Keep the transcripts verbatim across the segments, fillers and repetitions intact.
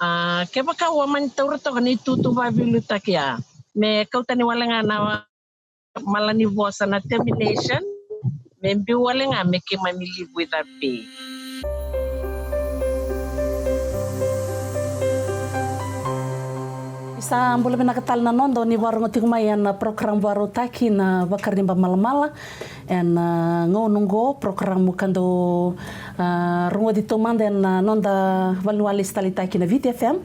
A, kevaka au a mani taura toka na itutu vakaveiliutaki ya, me kauta ni wale ga na mala ni vosa na termination, me biu wale ga me keimami live with that pay. Sa bula vinaka tale na noda ni vakarorogo tiko mai ena program vakarautaki na Vakariba Malamala. Ena gauna oqo, program ka dau, a, rogoci taumada ena noda valeniwalesi taleitaki na Viti F M.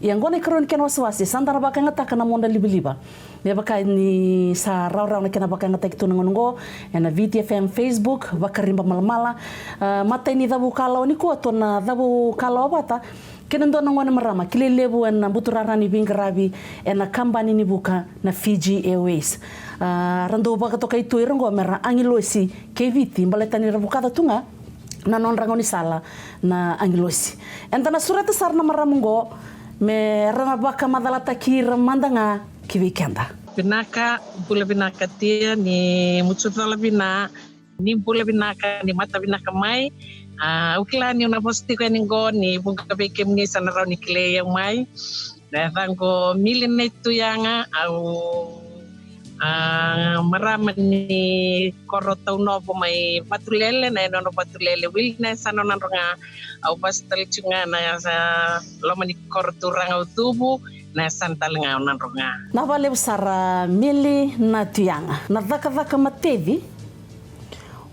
Ia oqo na ikarua ni kena wasewase, sa da na vakayagataka na moda livaliva. Me vaka ni sa rawarawa na kena vakayagataki tu na gauna oqo ena Viti F M Facebook, Vakariba Malamala. A, matai ni cavu kalawa nikua, tou na cavu kalawa vata kei na dua na gone marama kilai levu ena buturara ni veiqaravi ena kabani ni vuka na Fiji Airways. A, ra dau vakatokai tu ira oqo me ra agilosi kei Viti, baleta ni ra vukaca tu ga na nodra gaunisala na agilosi. Eda na sureta sara na marama oqo me ra na vakamacalataki ira mada ga ki vei keda. Vinaka, bula vinaka Tia, ni mucu cola vina, ni bula vinaka, ni mata vinaka mai. A, au kila niu na vosa tiko yani oqo ni vuqa vei kemuni sa na rawa ni kilai au mai. Na yacaqu o Mili Naituyaga, au a, marama ni koro Taunovo mai Vatulele, na yanuyanu Vatulele, wili na yasana o Nadroga. Au vasu tale tiko ga na yasa loma ni koro turaga o Cuvu, na yasana tale ga o Nadroga. Na vakalevu sara Mili Naituyaga, na cakacaka mateci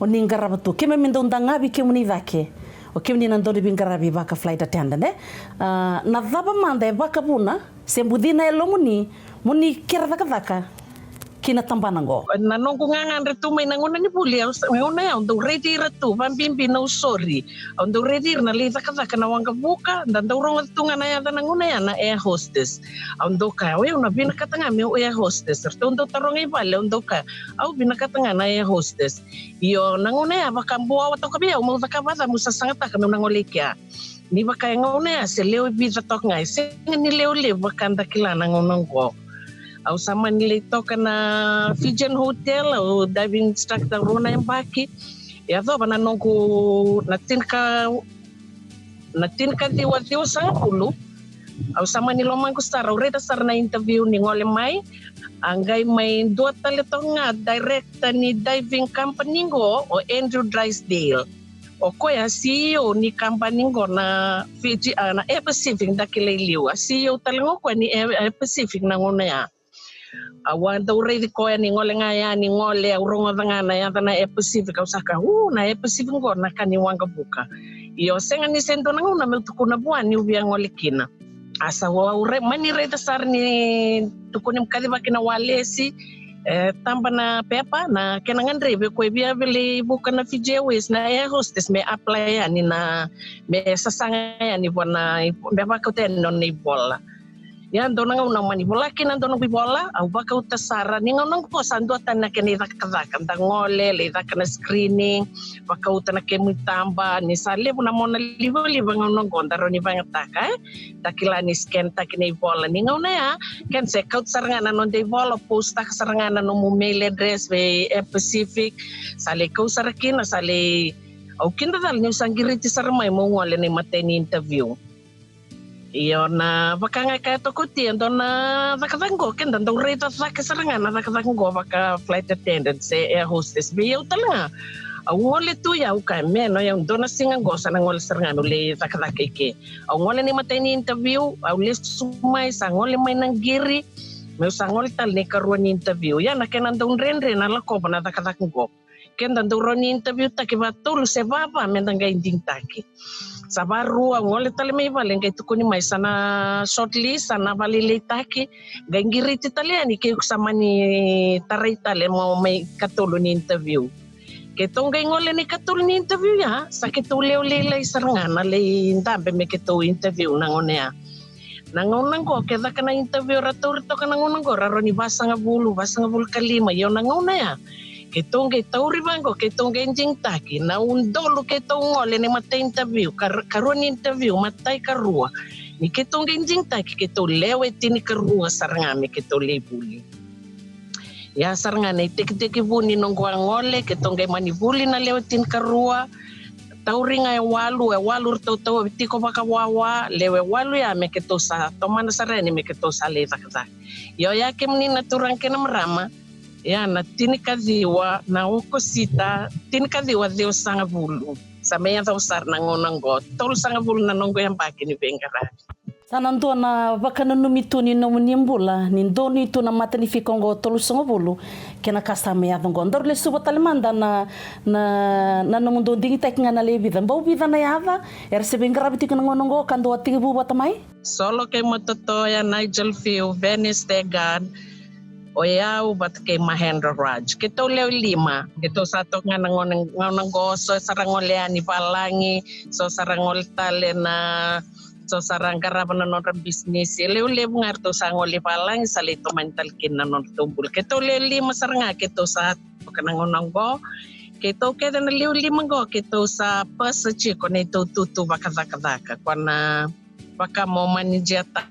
o ni qarava tu. Keimami dau dagavi kemuni cake, o kemuni na dau ni veiqaravi vaka flight attendant, e? A, na cava mada e vakavuna se bucina e lomuni mo ni kere cakacaka ki na tabana oqo? Na noqu gagadre tu mai na gauna ni vuli, au sa, gauna ya au dau raici ira tu, vabibi na usori. Au dau raici ira na lai cakacaka na waqavuka, da dau rogoca tu ga na yaca na gauna ya na air hostess. Au dau kaya, oi, au na vinakata ga meu air hostess. Ratou dau taroga i vale, au dau kaya, au vinakata ga na air hostess. Io, na gauna ya vakabuawa toka vei au meu cakava ca meu sasagataka meu na gole i kea. Ni vaka e gauna ya se lewe vica toka ga, e sega ni lewe levu vaka da kila na gauna oqo. Au sa mani lai toka na Fijian Hotel, au diving instructor rua na yabaki. E yacova na noqu, na tinika, na tinikaciwa ciwasagavulu. Au sa mani lomaqu sara, au raica sara na interview ni gole mai. A qai mai dua tale toka ga director ni diving company qo, o Andrew Drysdale. O koya C E O ni kabani qo na Fiji, a, na Air Pacific da kilai liu. A C E O tale ga o koya ni Air, Air Pacific na gauna ya. Au a dau raici koya ni gole ga ya, ni gole, au rogoca ga na yaca na Air Pacific, au sa kaya, u, na Air Pacific qo na ka ni waqavuka. Io, sega ni se dua na gauna meu tukuna vua niu via gole kina. A sa au mani raica sara ni tukuni me kacivaki na walesi, e taba na pepa, na kena gadrevi o koya e via vilai vuka na Fiji Airways na air hostess me apply yani na, me sasaga yani vua na, me vakauta yani nona ivola. Ia dua na gauna au mani vola kina dua noqu ivola, au vakauta sara ni gauna oqo sa dua tani na kena icakacaka, da gole, lai caka na screening, vakauta na kemu itaba, ni sa levu na mona livaliva gauna oqo da rawa ni vakayagataka, e? Da kila ni scan taki na ivola ni gauna ya, kena se kauta sara ga na noda ivola, post taka sara ga na nomu mail address vei Air Pacific, sa lai kau sara kina, sa lai, au kidacala niu sa qiriti sara mai meu gole na imatai ni interview. Io, na vaka ga e kaya toka o Tia, dua na cakacaka qo keda dau raica cake sara ga na cakacaka qo vaka flight attendant se air hostess. Vei au tale ga, au gole tu ia au kaya me no, ia dua na siga qo sa na gole sara ga meu lai cakacaka i ke. Au gole na imatai ni interview, au lesu mai, sa gole mai na qiri, meu sa gole tale na ikarua ni interview. Ia na kena dau dredre na lakova na cakacaka qo. Keda dau rawa ni interview taki vakatolu se vava meda qai digitaki. Sa vakarua, au gole tale mai vale, qai tukuni mai sa na shortlist, sa na vakalailaitaki, qai qiriti tale yani keitou sa mani tarai tale mo mai katolu ni interview. Keitou qai gole ni katolu ni interview ya, sa keitou lewe lailai sara ga na lai dabe me keitou interview na gauna ya. Na gauna qo ke caka na interview ra tauri toka na gauna qo ra rawa ni vasagavulu, vasagavulu ka lima, io na gauna ya keitou qai tauri vaqo, keitou qai digitaki na udolu keitou gole ni matai interview, ka, karua ni interview, matai karua. Ni keitou qai digitaki keitou lewe tinikarua sara ga me keitou lai vuli. Ia sara ga na itekitekivu ni noqu a gole, keitou qai mani vuli na lewe tinikarua, tauri ga e walu, e walu ratou tauvi tiko vakawawa, lewe walu ya me keitou sa tomana sara yani me keitou sa lai cakacaka. Io, ya kemuni na turaga kei na marama, ya na tinikaciwa na Okosita, tinikaciwa ciwasagavulu. Sa mai yacova sara na gauna oqo, tolusagavulu na noqu yabaki ni veiqaravi. Sa na dua na vakananumi tu ni nomuni bula ni donui tu na matanifika oqo tolusagavulu kei na ka sa mai yaco oqo. Daru lesuva tale mada na, na, na nomudou digitaki ga na lewe vica. Bau vica na yaca era se veiqaravi tiko na gauna oqo ka dou a tekivu vata mai? Solo kei Mototoya, Nigel Fiu, Venice Tegard, o yau vata kei Mahendra Raj. Keitou lewe lima, keitou sa toka ga na gauna, gauna oqo, so sara gole yani valagi, so sara gole tale na, so sara qarava na nodra bisinisi. E lewe levu ga ratou sa gole valagi, sa lai tomani tale kina na nodratou bula. Keitou lewe lima sara ga, keitou sa toka na gauna oqo. Keitou kece na lewe lima oqo, keitou sa pasa tiko na neitou tutu vakacakacaka. Ko na vaka mo manager ta,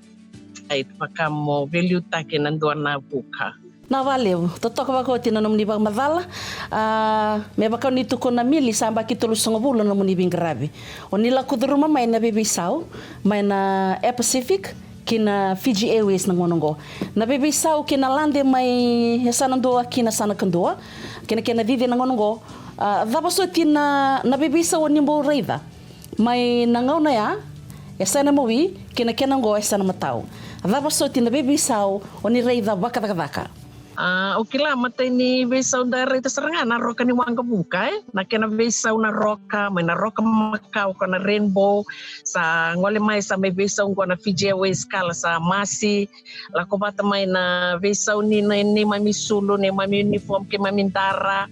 vaka mo veiliutaki na dua na vuka. Na vakalevu, totoka vakaoti na nomuni vakamacala. A, me vaka ni tukuna Mili, sa yabaki tolusagavulu na nomuni veiqaravi. O ni lako curuma mai na veiveisau mai na Air Pacific ki na Fiji Airways na gauna oqo. Na veiveisau ki na lade mai yasana dua ki na yasana kadua, kei na kena cici na gauna oqo. A, cava soti na, na veiveisau o ni bau raica mai na gauna ya, yasana mawi, kei na kena oqo yasana matau? A cava soti na veiveisau o ni raica vakacakacaka? A, au kila matai ni veisau da raica sara ga na roka ni waqavuka, e? Na kena veisau na roka, mai na roka makawa ko na Rainbow, sa gole mai sa mai veisau oqo na Fiji Airways kala sa masi, lako vata mai na veisau ni, na, neimami sulu, neimami uniform, keimami dara,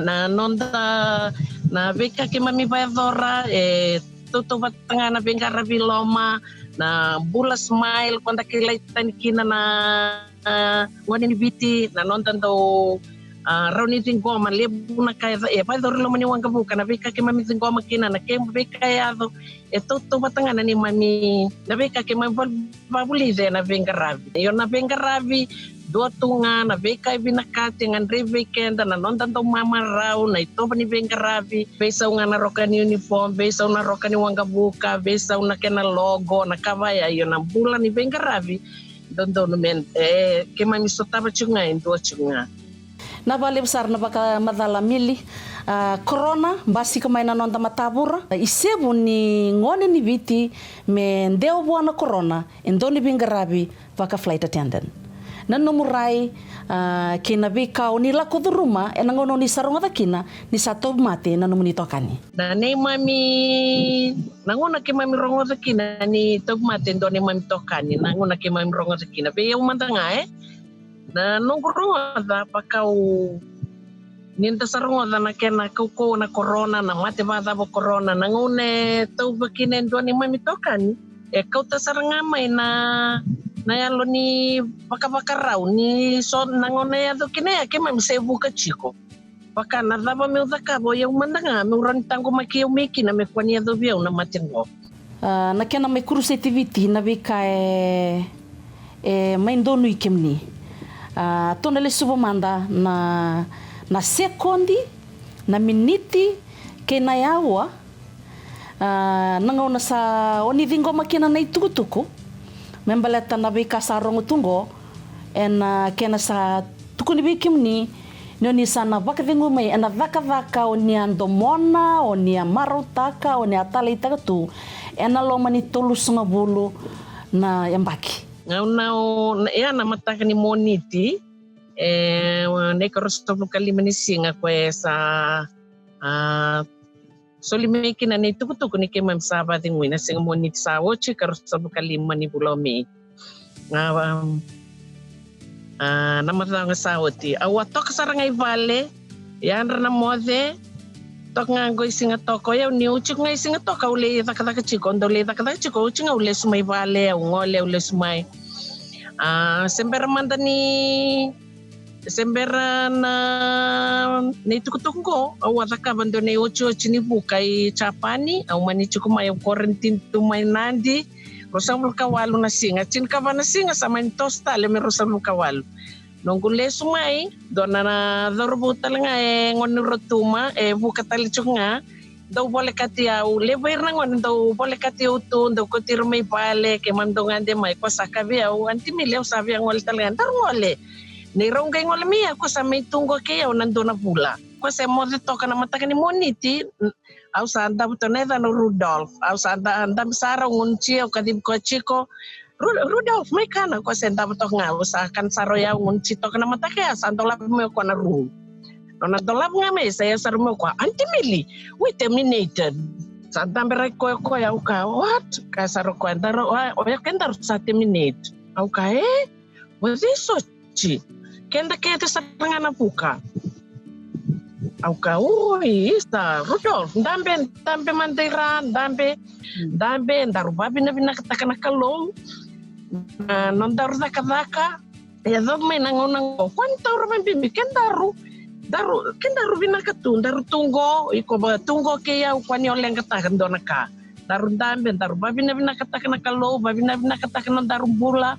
na noda, na veika keimami vayacora, e tautauvata ga na veiqaravi loma, na bula smile, ko da kilai tani kina na, a, gone ni Viti, na noda dau, a, rawa ni ciqoma, levu na ka e, e vayacori loma ni waqavuka, na veika keimami ciqoma kina, na kei veika e yaco, e tautauvata ga na neimami, na veika keimami val-, vavulica ena veiqaravi. Io, na veiqaravi, dua tu ga na veika e vinakati, e gadrevi vei keda, na noda dau mamarau, na itovo ni veiqaravi, veisau ga na roka ni uniform, veisau na roka ni waqavuka, veisau na kena logo, na ka vaya, io na bula ni veiqaravi, dodonu me, e, keimami sotava tiko ga, e dua tiko ga. Na vakalevu sara na vakamacala Mili. A, korona, basika mai na noda matavura. Isevu ni gone ni Viti me dewa vua na korona, e dau ni veiqaravi vaka flight attendant. Na nomu rai, a, kei na veika o ni lako curuma, ena gauna o ni sa rogoca kina, ni sa tauvimate na nomuni tokani. Na neimami, na gauna keimami rogoca kina, ni tauvimate e dua neimami tokani, na gauna keimami rogoca kina. Vei au mada ga, e? Na noqu rogoca, vakau, ni da sa rogoca na kena kaukauwa na korona, na mate vakacava o korona, na gauna e tauva kina e dua neimami tokani, e kauta sara ga mai na, na yalo ni vakavakarau, ni so na gauna e yaco kina ya keimami se vuka tiko. Vaka na cava meu cakava o yau mada ga, meu rawa ni taqomaki au mai kina me kua ni yacovi au na mate qo. A, na kena mai kuruseti Viti, na veika e, e mai donui kemuni. A, tou na lesuva mada na, na sekodi, na miniti, kei na yaua, a, na gauna sa o ni ciqoma kina na itukutuku me baleta na veika sa rogo tu qo, ena kena sa tukuni vei kemuni ni o ni sa na vakacegu mai ena cakacaka o ni a domona, o ni a marautaka, o ni a taleitaka tu ena loma ni tolusagavulu na yabaki. Gauna o, na, ia na mataka ni Moniti, e, na ikaruasagavulu ka lima ni siga ko e sa, a, soli mai kina na itukutuku ni keimami sa vakacegui, na siga Moniti sa oti, ikaruasagavulu ka lima ni vula o Me. A, a, na macawa ga sa oti, au a toka sara ga i vale, yadra na moce, toka ga qo i Sigatoka. O yau niu tiko ga i Sigatoka au lai cakacaka tiko, dau lai cakacaka tiko, oti ga au lesu mai vale, au gole, au lesu mai. A, se bera mada ni, se bera na, na itukutuku qo, au a cakava dua na iotioti ni vuka i Japani, au mani tiko mai, au quarantine tu mai Nadi, ruasagavulu ka walu na siga, tinikava na siga sa mani toso tale me ruasagavulu ka walu. Noqu lesu mai, dua na, na cauravou tale ga e gone ni Rotuma, e vuka tale tiko ga, dau volekati au, levu ira na gone dau volekati au tu, dau kauti ira mai vale, keimami dau gade mai, ko sa kaya vei au, Aunty Mili, au sa via gole tale ga, daru gole. Ni rau qai gole mai, ko sa mai tu qo kei au na dua na vula. Ko se moce toka na mataka ni Moniti, au sa davo toka na yacana o Rudolf, au sa da, dabe sara, au gunuci, au kacivi koya tiko, Ru-, Rudolf, mai kana, ko se davo toka ga, au sa kana sara o ya, au gunuci toka na mataka ya, sa dolavi mai o koya na rumu. Nona dolavi ga mai, sa ya sara mai o koya, Aunty Mili, we terminated. Sa dabe raki koya, koya, au kaya, what? Kaya sara o koya, daru, o, o ya kedaru sa terminate. Au kaya, e? O cei soti? Keda kece sara ga na vuka. Au kaya, oi, isa, Rudolf, dabe, dabe mada i ra, dabe, dabe, daru vavinavinakataka na Kalou, na nodaru cakacaka, e yacova mai na gauna qo, ko ni taura vakabibi, kedaru, daru, kedaru vinaka tu, daru tu qo, iko va tu qo kei au, ko ni o leqataka dua na ka. Daru dabe, daru vavinavinakataka na Kalou, vavinavinakataka na nodaru bula.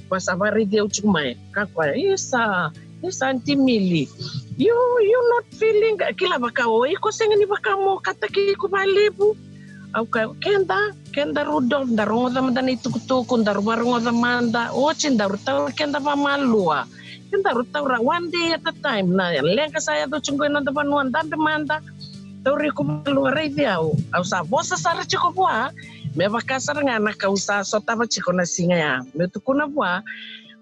Ko sa varaici au tiko mai. Ka koya, isa, isa Aunty Mili. You, you not feeling, kila vaka o iko sega ni vaka mo kataki iko valevu. Au kaya, keda, keda Rudolf, da rogoca mada na itukutuku, daru varogoca mada. Oti daru taura keda vamalua. Kedaru taura one day at a time. Na leqa sa yaco tiko qo e noda vanua, dabe mada. Tauri iko vamalua, raici au. Au sa vosa sara tiko vua. Me vaka sara ga na ka au sa sotava tiko na siga ya. Me tukuna vua.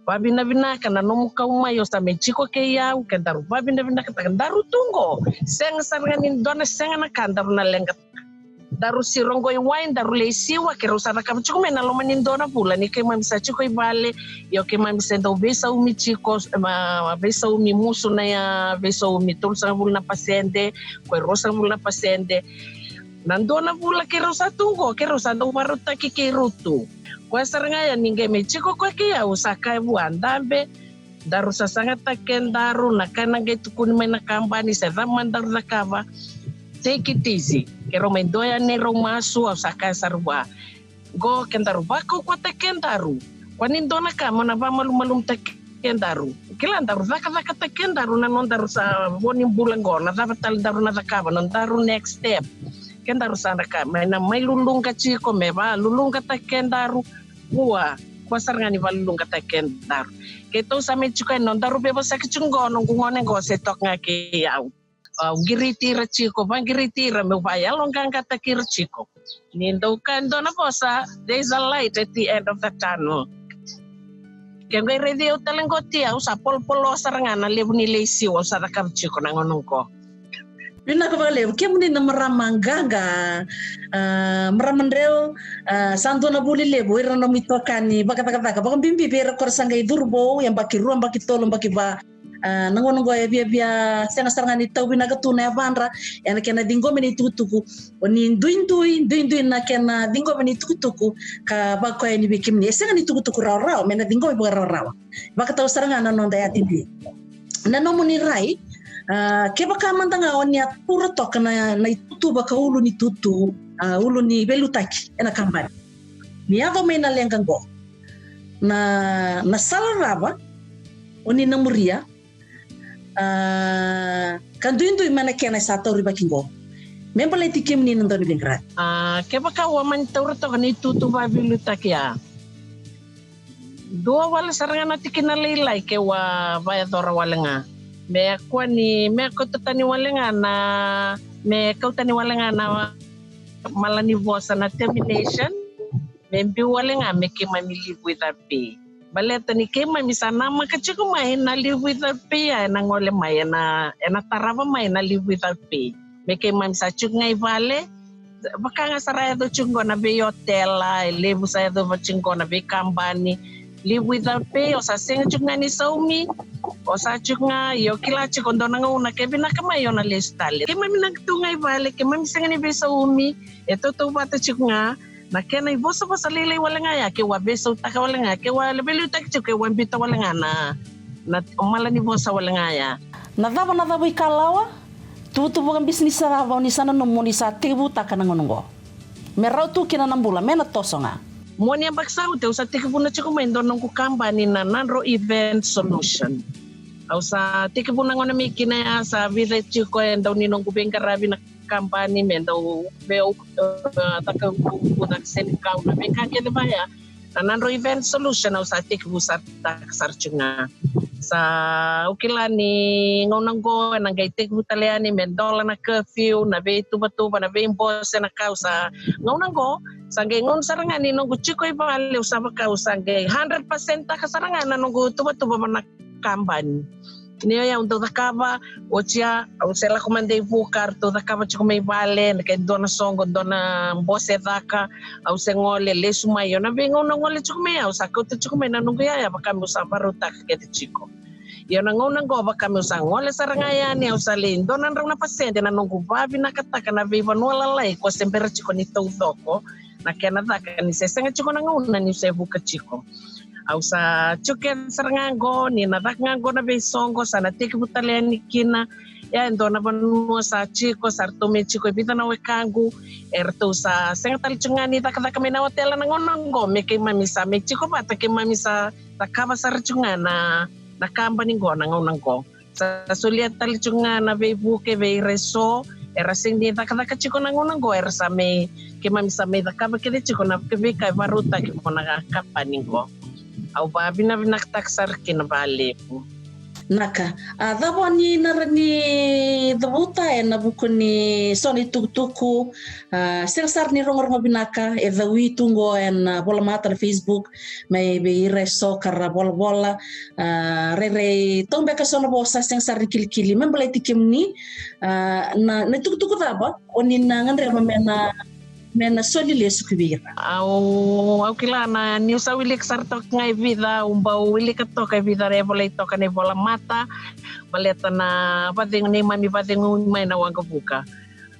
Vavinavinaka na nomu kau mai, o sa mai tiko kei au, kedaru vavinavinakataka, daru tu qo. Sega sara ga ni dua na sega na ka daru na leqa. Daru siro qo i wai, daru lai siwa, keirau sa cakava tiko mai na loma ni dua na vula ni keimami sa tiko i vale. Io, keimami se dau veisaumi tiko, ma, veisaumi musu na ya, veisaumi tolusagavulu na pasede, ko e ruasagavulu na pasede. Na dua na vula keirau sa tu qo, keirau sa dau varautaki keirau tu. Koya sara ga ya ni qai mai tiko koya kei au, sa kaya vua, dabe, daru sasagataki kedaru, na ka ena qai tukuni mai na kabani se cava mada daru cakava. Take it easy. Keirau mai dua yani neirau masu, au sa kaya sara vua, qo kedaru vakaukauwataki kedaru. Ko ni dua na ka mo na vakamalumalumutaki kedaru. Kila, daru cakacakataki kedaru na nodaru sa vo ni bula qo, na cava tale daru na cakava, nodaru next step. Kedaru sa na ka mai na mai luluqa tiko me vakaluluqataki kedaru. Vua, vua sara ga ni vakaluluqataki kedaru. Keitou sa mai tiko e nodaru veivosaki tiko qo, noqu gone qo se toka ga kei au. Au qiriti ira tiko, vaqiriti ira, meu vakayaloqaqataki ira tiko. Ni dau kaya e dua na vosa, there is a light at the end of the tunnel. Ke qai raici au tale qo, Tia, au sa polopolo sara ga na levu ni lai siwa au sa cakava tiko na gauna qo. Vinaka vakalevu, kemuni na marama qaqa, a, marama dreu, a, sa dua na vuli levu, ira na nomu itokani vakacakacaka, vakabibi vei ira ko ra sa qai curu vou, yabaki rua, yabaki tolu, yabaki va, a, na gauna qo e viavia sega sara ga ni tau vinaka tu na yavadra ena kena ciqomi na itukutuku. O ni duidui, duidui na kena ciqomi na itukutuku ka vakoya yani vei kemuni. E sega ni tukutuku rawarawa, me na ciqomi vakarawarawa. Vakatau sara ga na noda yatidi. Na nomuni rai, a, kevaka mada ga o ni a taura toka na, na itutu vaka ulu ni tutu, a, ulu ni veiliutaki ena kabani. Ni yaco mai na leqa qo. Na, na sala cava o ni na muria, a, ka duidui mai na kena e sa taurivaki qo. Me baleti kemuni na dauniveiqaravi. A, kevaka au a mani taura toka na itutu vakaveiliutaki ya. Dua wale sara ga na tikina lailai keu a vakayacora wale ga. Me kua ni, me kauta tani wale ga na, me kauta tani wale ga na mala ni vosa na termination. Me biu wale ga me keimami leave without pay. Baleta ni keimami sa namaka tiko mai na leave without pay ya ena gole mai, ena, ena tarava mai na leave without pay. Me keimami sa tiko ga i vale, vaka ga sara yaco tiko qo na veiotela, e levu sa yacova tiko qo na veikabani. Leave without pay, o sa sega tiko ga ni saumi, o sa tiko ga, io kila tiko dua na gauna ke vinaka mai o na lesu tale. Keimami na tu ga i vale, keimami sega ni veisaumi, e tautauvata tiko ga, na kena ivosavosa lailai wale ga ya, keu a veisautaka wale ga, keu a veiliutaki tiko, keu a biuta wale ga na, na mala ni vosa wale ga ya. Na cava na cava ikalawa, tuvutuvu vakabisinisi cava o ni sa nanuma o ni sa tekivutaka na gauna oqo? Me rawa tu kina na bula, me na toso ga. Mua ni yabaki sa oti au sa tekivuna tiko mai dua noqu kabani na Nadro Event Solution. Au sa tekivuna gona mai kina ya sa vica tiko e dau ni noqu veiqaravi na kabani me dau vei au, e, caka vuku, caka senikau, na veika kece vaya. Na nodrau event solution au sa tekivu sara, taka sara tiko ga. Sa au kila ni gauna qo ena qai tekivu tale yani me dola na curfew, na veituvatuva, na veibose, na ka au sa gauna qo, sa qai gauna sara ga ni noqu tiko i vale, au sa vaka au sa qai hundred percent taka sara ga na noqu tuvatuva vua na kabani. Ni o yau dau cakava, oti ya, au se lako mada i vuka, ratou cakava tiko mai vale, na ke dua na soqo, dua na bose caka, au se gole, lesu mai, io na veigauna gole tiko mai, au sa kauta tiko mai na noqu yaya, vaka meu sa varautaka kece tiko. Io na gauna qo vaka meu sa gole sara ga yani, au sa lei dua na drau na pasede na noqu vavinakataka na veivanua lalai ko se bera tiko ni taucoko na kena caka ni se sega tiko na gauna niu se vuka tiko. Au sa tiko kece sara ga qo, ni na caka ga qo na veisoqo, sa na tekivu tale yani kina. Ia e dua na vanua sa tiko, sa ratou me tiko e vica na wekaqu, e ratou sa sega tale tiko ga ni cakacaka mai na otela na gauna qo, me keimami sa me tiko vata, keimami sa cakava sara tiko ga na, na kabani qo na gauna qo. Sa solia tale tiko ga na veivuke vei ira eso era sega ni cakacaka tiko na gauna qo, era sa mai, keimami sa mai cakava kece tiko na veika e varautaki mo na kabani qo. Au vavinavinakataka sara kina valevu. Naka, a cava ni na ra ni cavuta ena vuku ni so na itukutuku, a, sega sara ni rogorogo vinaka e cawi tu qo ena volamata na Facebook, mai vei ira eso ka ra volavola, a, rairai tau beka so na vosa sega sara ni kilikili me baleti kemuni, a, na, na itukutuku cava o ni na gadreva me na, me na soli lesu ki vei ira. Au, au kila na niu sa wilika sara toka ga e vica, au bau wilika toka e vica e volai toka na ivolamata, baleta na vacegu, neimami vacegu mai na waqavuka.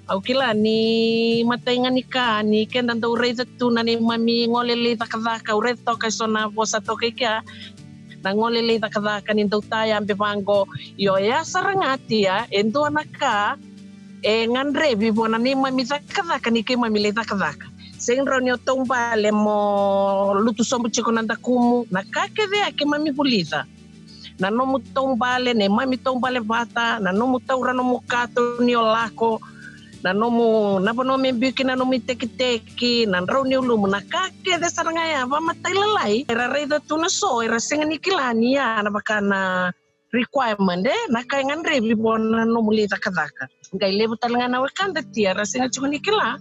Au kila ni matai ga ni ka ni keda dau raica tu na neimami gole lai cakacaka, au raica toka eso na vosa toka i kea, na gole lai cakacaka ni dau tayabe vaqo. Io ya sara ga tia e dua na ka e gadrevi vua na neimami cakacaka ni keimami lai cakacaka. Sega ni rawa ni o taubale mo lutu sobu tiko na dakumu, na ka kece ya keimami vulica. Na nomu taubale, neimami taubale vata, na nomu taura nomu kato ni o lako, na nomu, na vanua me biu kina na nomu itekiteki, na drau ni ulumu, na ka kece sara ga ya vakamatailalai era raica tu na so era sega ni kila ni ya na vaka na requirement, e, na ka e gadrevi vua na nomu lai cakacaka. Qai levu tale ga na wekada tia ra sega tiko ni kila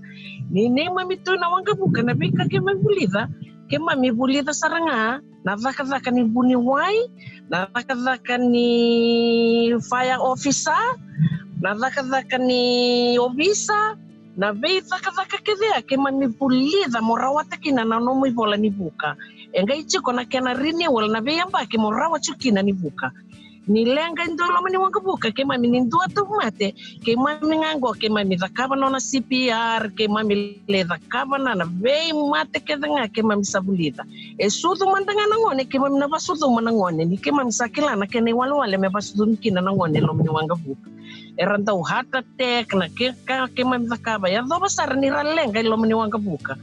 ni neimami tu na waqavuka na veika keimami vulica, keimami vulica sara ga na cakacaka ni vuniwai, na cakacaka ni fire officer, na cakacaka ni ovisa, na veicakacaka kece ya keimami vulica mo rawata kina na nomu ivola ni vuka. E qai tiko na kena renewal na veiyabaki mo rawa tiko kina ni vuka. Ni leqa e dua e loma ni waqavuka, keimami ni dua tauvimate, keimami ga qo keimami cakava nona C P R, keimami lai cakava na, na veimate kece ga keimami sa vulica. E sucu mada ga na gone, keimami na vasucuma na gone, ni keimami sa kila na kena iwalewale me vasucumi kina na gone e loma ni waqavuka. Era dau heart attack, na ke ka keimami cakava, yacova sara ni ra leqa e loma ni waqavuka.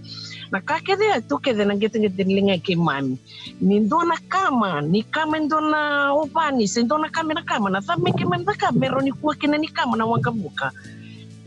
Na ka kece ya tu kece na qeteqete ni liga i keimami. Ni dua na kama, ni kama e dua na ovani se dua na kama e na kama, na cava me keimami cakava me rawa ni kua kina ni kama na waqavuka.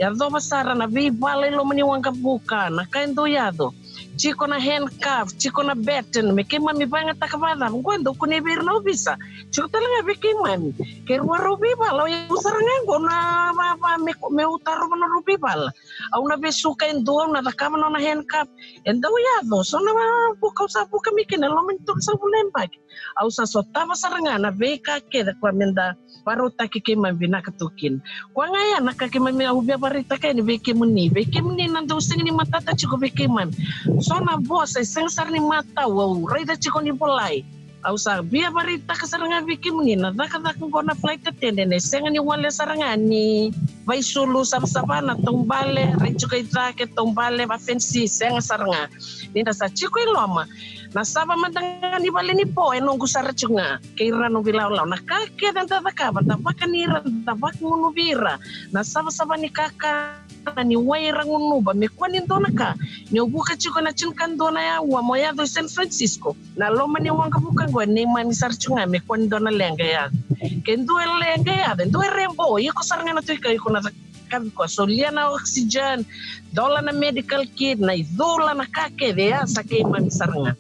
Yacova sara na veivala e loma ni waqavuka, na ka e dau yaco. Tiko na handcuff, tiko na baton, me keimami vakayagataka vakacava, qo e dau kunei vei ira na ovisa. Tiko tale ga vei keimami. Keirau a rau veivala, o yau sara ga qo na vava me, meu tarova na rau veivala. Au na vesuka e dua, au na cakava nona handcuff. E dau yaco, so na vuka au sa vuka mai kina e loma ni tolusagavulu na yabaki. Au sa sotava sara ga na veika kece koya me da varautaki keimami vinaka tu kina. Koya ga ya na ka keimami au via vakaraitaka yani vei kemuni, vei kemuni na dau sega ni matata tiko vei keimami. So na vosa e sega sara ni matau au raica tiko ni volai. Au sa via vakaraitaka sara ga vei kemuni na cakacaka qo na flight attendant e sega ni wale sara ga ni vaisulu savasava na taubale, rai tiko i cake taubale, vafenisi, sega sara ga. Ni da sa tiko i loma, na sava mada ga ni vale ni po e noqu sara tiko ga kei ira na noqu veilawawa. Na ka kece da cakava, da vakani ira, da vakagunuvi ira. Na savasava ni kakana, ni wai ira gunuva, me kua ni dua na ka. Niu vuka tiko na tinikadua na aua mo yaco i San Francisco, na loma ni waqavuka qo e neimami sara tiko ga, me kua ni dua na leqa e yaco. Ke dua e leqa e yaco, e dua e rebo, iko sara ga na tu i ka, iko na caka. yakavi koya, solia na oxygen, dola na medical kit, na icula, na ka kece ya sa keimami sara ga.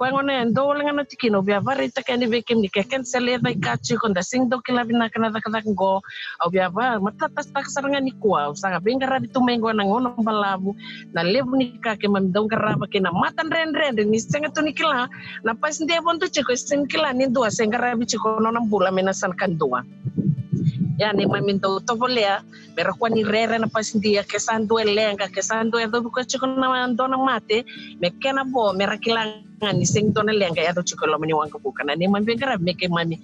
Koya gona e dua wale ga na tikina au via vakaraitaka yani vei kemuni, ke kena se lecaika tiko, da sega ni dau kila vinaka na cakacaka qo. Au via vakamatatataka sara ga nikua, au sa veiqaravi tu mai qo na gauna balavu, na levu ni ka keimami dau qarava kei na matadredredre ni sega tu ni kila na pasidia e vodo tiko, e sega ni kila ni dua se qaravi tiko nona bula mai na yasana kadua. Ia neimami dau tovolea me ra kua ni rere na pasidia, ke sa dua e leqa, ke sa dua e yacovi koya tiko na dua na mate, me kena vo me ra kila ga ni sega ni dua na leqa e yaco tiko e loma ni waqavuka. Na neimami veiqaravi me keimami,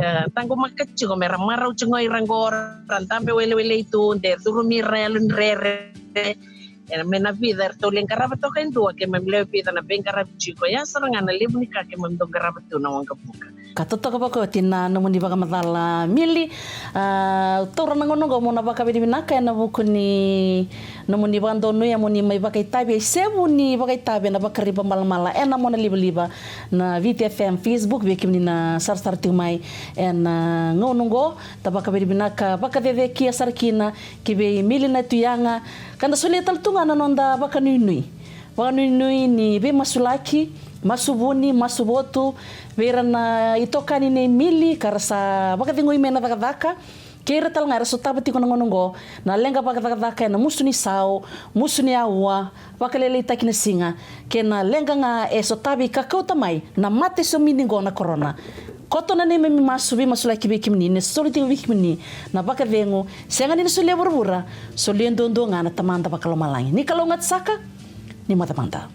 e, taqomaka tiko me ra marau tiko ga ira qo, ra dabe welewelei tu, de curumi ira na yalo ni rere. E, me na vica eratou lai qarava toka e dua, keimami lewe vica na veiqaravi tiko. Ia sara ga na levu ni ka keimami dau qarava tu na waqavuka. Ka totoka vakaoti na nomuni vakamacala, Mili. A, taura na gauna oqo mo na vakavinavinaka ena vuku ni nomuni vakadonuya mo ni mai vakaitavi, e sevu ni vakaitavi ena Vakariba Malamala ena mona livaliva na Viti F M Facebook, vei kemuni na sarasara tiko mai ena gauna oqo. Da vakavinavinaka vakacecekia sara kina ki vei Mili Natuyaga, ka da solia tale tu ga na noda vakanuinui. Vakanuinui ni veimasulaki, masu vuni, masu votu, vei ira na itokani nei Mili ka ra sa vakacegui mai na cakacaka, kei ira tale ga era sotava tiko na gauna oqo na leqa vakacakacaka ena musu ni sau, musu ni aua, vakalailaitaki na siga, kei na leqa ga e sotavi ka kauta mai na mate somidi qo na korona. Koto na neimami masu veimasulaki vei kemuni, ni soli tiko vei kemuni na vakacegu, sega ni na solia vuravura, solia duadua ga na Tamada Vakalomalagi. Ni kalougata saka, ni moce mada.